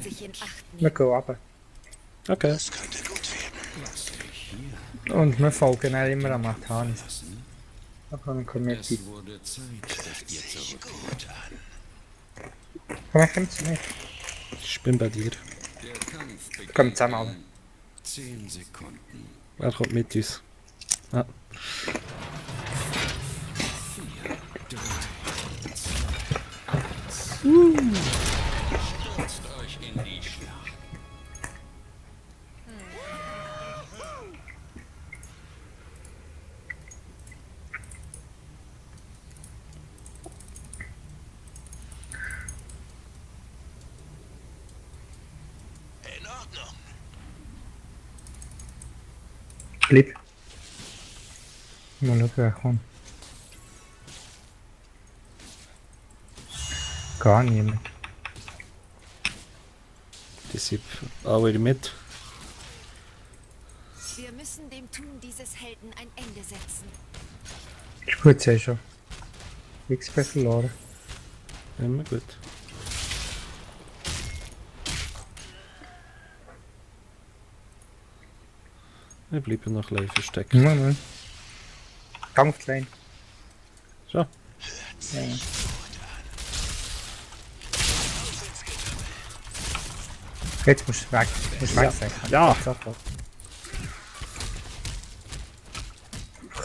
müssen sich in Acht Wir nehmen. gehen runter. Okay. Das könnte gut werden. Und wir folgen dann immer am Matanis. Lassen. Dann kommen wir Es wurde Zeit, dass ihr zurückkehrt. Komm, ich komme zu mir. Ich bin bei dir. Der Kampf beginnt Komm, zusammen, in 10 Sekunden. Er kommt mit uns. Ah. 4, 3, 2, 1. Stürzt euch in die Schlacht. In Ordnung. Bleib. Mal schauen, wer kommt. Gar niemand. Die sind alle mit. Wir müssen dem Tun dieses Helden ein Ende setzen. Ist gut, sehr schon. XP verloren. Immer gut. Wir bleiben noch live versteckt. Nein. Gang auf die Lane. So. Ja. Jetzt musst du weg. Musst weg sein. Ja. Sofort.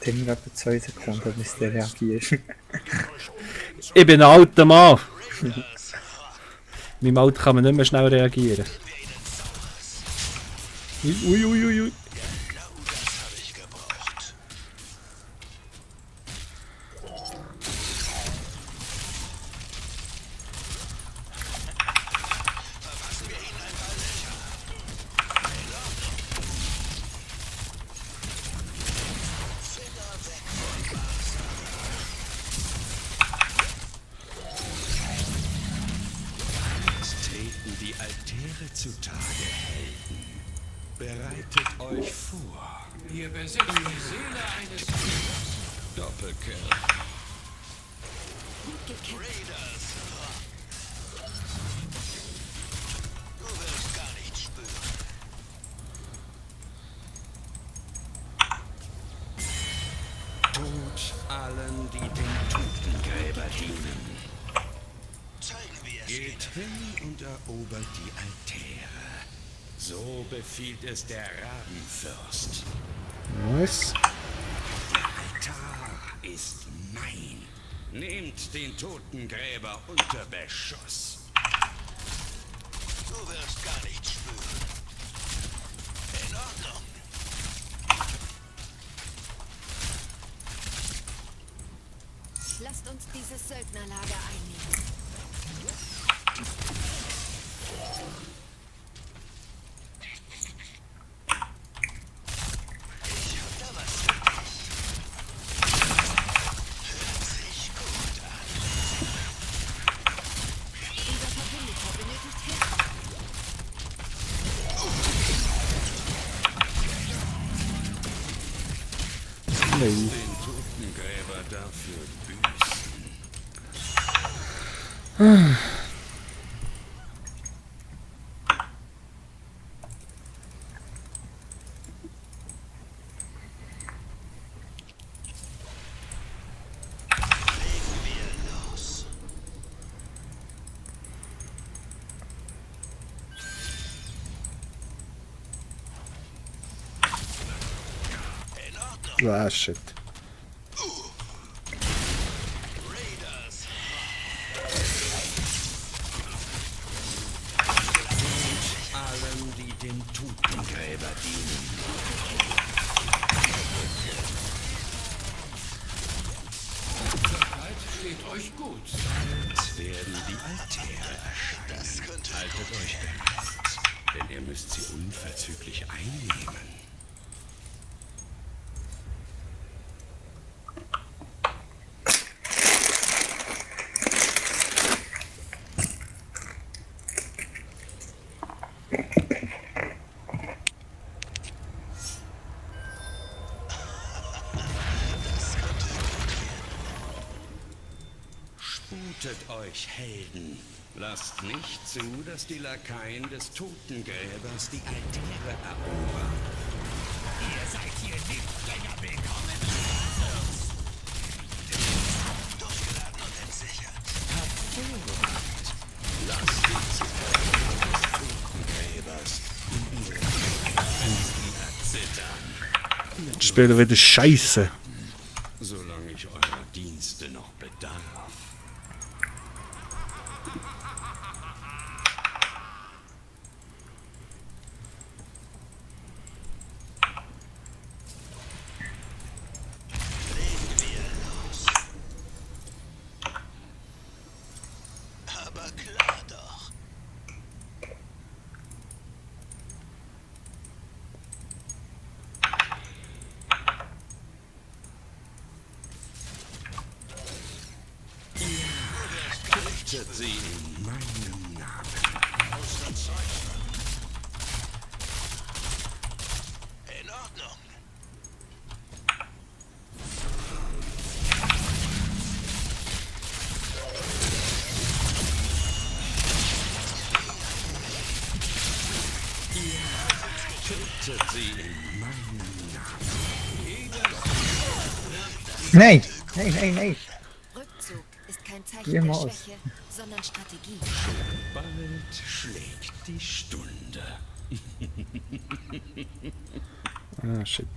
Ich immer etwa 2 Sekunden, bis der reagiert. Ich bin ein alter Mann. Mit dem Auto kann man nicht mehr schnell reagieren. Ui. Das habe ich gebraucht. Verpassen wir ihnen ein paar Löcher. In Ordnung. Finger weg von Wasser. Es treten die Altäre zutage, Helden. Bereitet euch vor. Ihr besitzt die Seele eines Kriegers. Doppelkill. Gut gekämpft. Raiders. Du wirst gar nicht spüren. Tod allen, die dem Totengräber dienen. Zeigen wir es Geht ihnen. hin und erobert die Altäre. So befiehlt es der Rabenfürst. Nice. Der Altar ist mein. Nehmt den Totengräber unter Beschuss. Du wirst gar nicht spüren. In Ordnung. Lasst uns dieses Söldnerlager einnehmen. Ich hab da was für dich. Hört sich gut an. Unser Verbündeter benötigt Hilfe. Nein. Den Totengräber dafür büßen. Legen wir los. In Ordnung. Ah, shit. Raiders. Allen, die dem Totengräber dienen. Zeit steht euch gut. Es werden die Altäre erscheinen. Das könnte Haltet euch bereit, denn ihr müsst sie unverzüglich einnehmen. Sputet euch, Helden. Lasst nicht zu, dass die Lakaien des Totengräbers die Altäre erobern. Ihr seid hier nicht länger willkommen. Durchgeladen und entsichert. Lasst die Zitterung des Totengräbers in ihre Fantasie erzittern. Spielen wieder Scheiße. Solange ich eurer Dienste noch bedarf. Aber klar doch. Tötet sie in meinem Namen. In Ordnung. Tötet sie in meinem Namen. Nein! Nein, nein, nein! Rückzug ist kein Zeichen Geh der mal aus. Schwäche, sondern Strategie. Bald schlägt die Stunde. Ah, shit.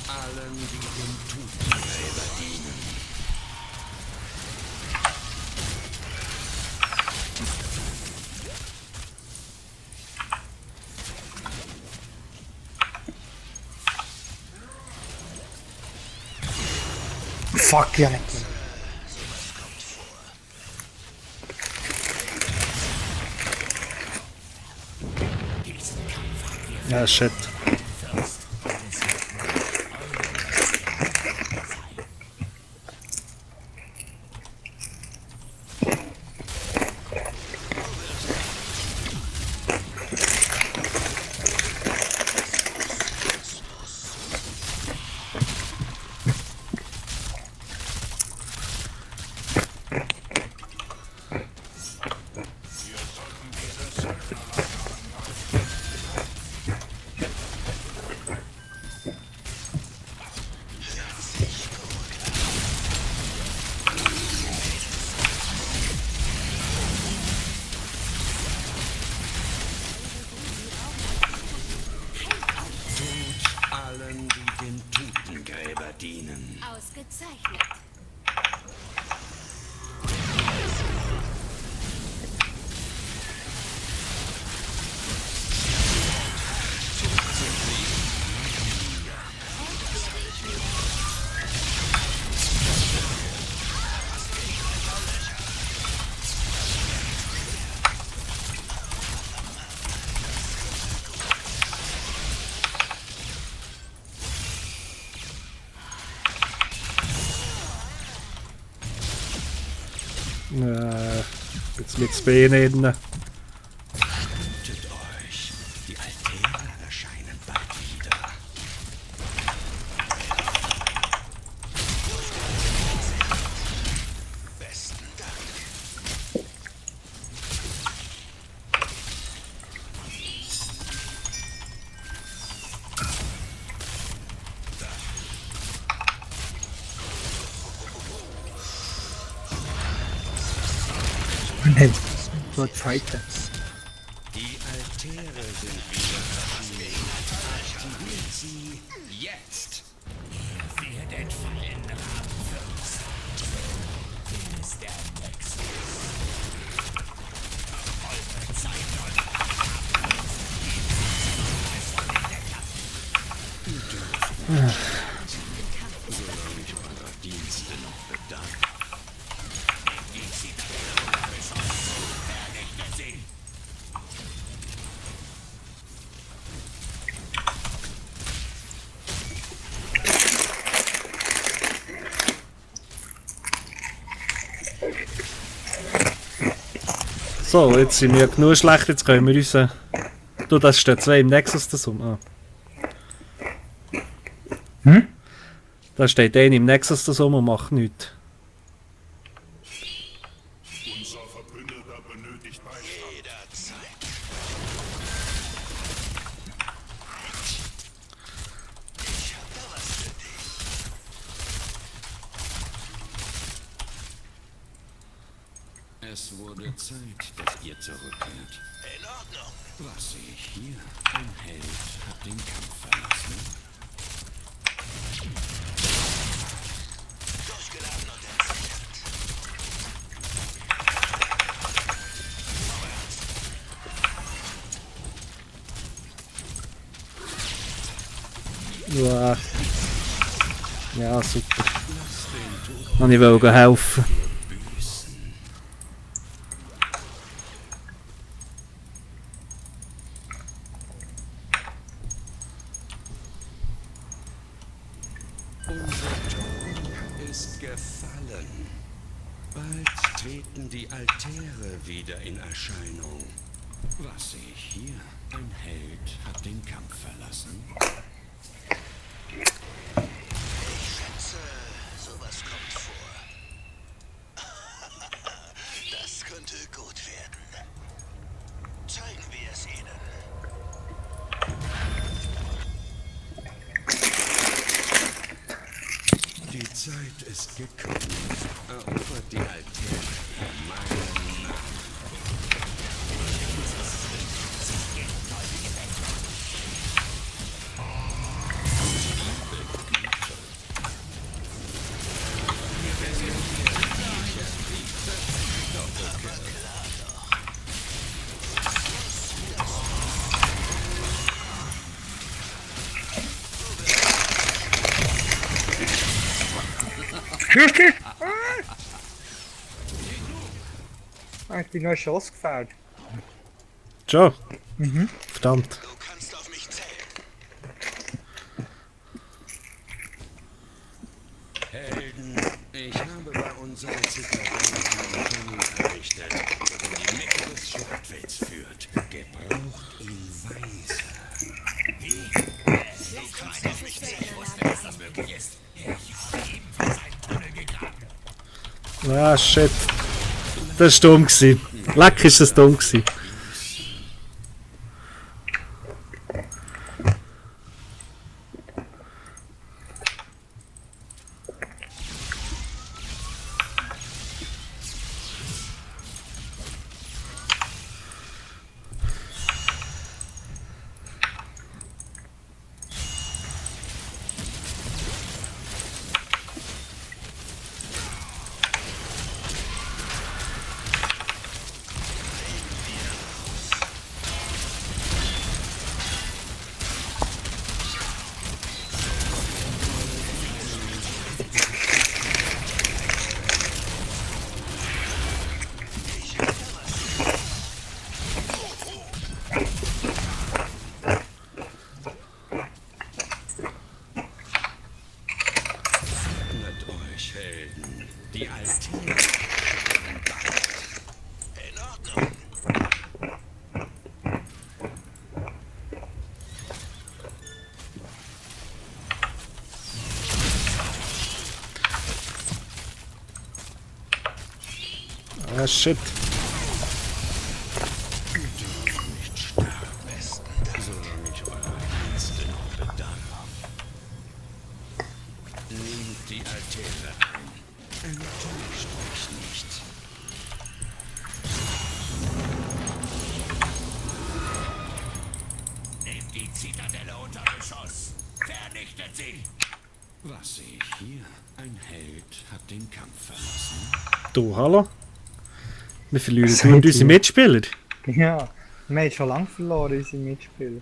Allen, die dem Totengräber dienen. Fuck, ja nicht. Ja, shit. Allen, die dem Totengräber dienen. Ausgezeichnet. Jetzt mit das Bein drin. Hütet euch. Die Altäre erscheinen bald wieder. Besten Dank. Nein, dort fighten. Die Altäre sind wieder erschienen. Aktiviert sie jetzt. Werdet fallen, Rabenfürst. Wer ist der Nächste? Eure Zeit läuft. Solange ich eurer Dienste noch bedarf. Ich sie besonders. Wer nicht So, jetzt sind wir genug schlecht, jetzt können wir uns... Du, das steht 2 im Nexus das um. Ah. Da steht 1 im Nexus das um und macht nichts. Unser Verbündeter benötigt Beistand. Jederzeit. Ich hab da was für dich. Es wurde Zeit, dass ihr zurückkehrt. In Ordnung. Was sehe ich hier? Ein Held hat den Kampf verlassen. Durchgeladen und entsichert. Ja, ja super. Und ich will helfen. Unser Turm ist gefallen. Bald treten die Altäre wieder in Erscheinung. Was sehe ich hier? Ein Held hat den Kampf verlassen. Ich schätze, sowas kommt vor. Das könnte gut werden. Zeigen wir es ihnen. Die Zeit ist gekommen. Erobert die Altäre in meinem Namen. Ah, ich bin noch Schuss gefällt. Schon? Verdammt. Du kannst auf mich zählen. Helden, ich habe bei unserer Zitadelle einen Tunnel errichtet, der in die Mitte des Schlachtfelds führt. Gebraucht ihn weise. Du kannst auf mich zählen. Ich wusste, dass das möglich ist. Ich habe ebenfalls einen Tunnel gegraben. Ah, shit. Das war dumm gewesen. Leck ist das dumm gewesen. Öffnet euch, Helden. Die Altäre. In Ordnung. Ah, shit. Nicht sterben, solange ich eurer Dienste noch bedarf. Nehmt die Altäre ein. Enttäuscht euch nicht. Nehmt die Zitadelle unter Beschuss. Vernichtet sie. Was sehe ich hier? Ein Held hat den Kampf verlassen. Du, hallo? Wir verlieren Was dauernd seid unsere ihr? Mitspieler. Ja, wir haben schon lange verloren, unsere Mitspieler.